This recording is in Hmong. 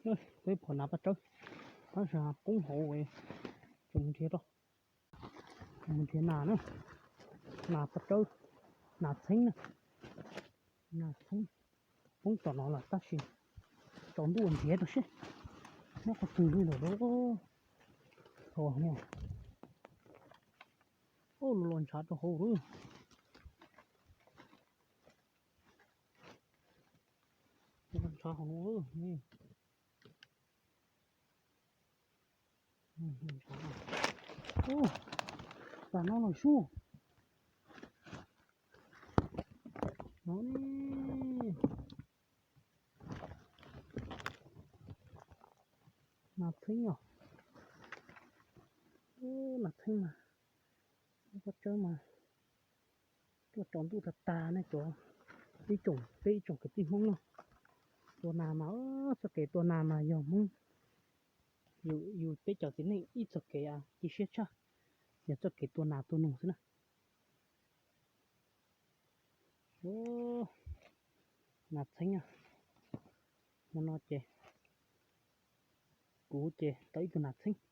Peb pom nas paj tsawb, tab sis poob hauv, tseem mus nrhiav rau, mus nrhiav nas na, nas paj tsawb, nas txheeb na, nas txheeb. Poob tom no lawm tab sis tsaus ntuj nrhiav rau seb muab qhov twg li lawm lauj. Ub, los los ntshav rau hauv lawm. Ntshav hauv no. Ub, tas no los sub. No ne, nas txheeb os. Ub, nas txheeb mas, paj tsawb mas, tuaj tsaus ntuj tag tag ne cov, ib tsoom, peb ib tsoom kwv tij Hmoob no. Tua nas mas, txoj kev tua nas mas yog Hmoob, yus peb cov txiv neej ib txoj kev cia siab tshaj, yog txoj kev tua nas tua noog xwb na. Nas txheeb, hmo no ces kuv ces tau ib tug nas txheeb.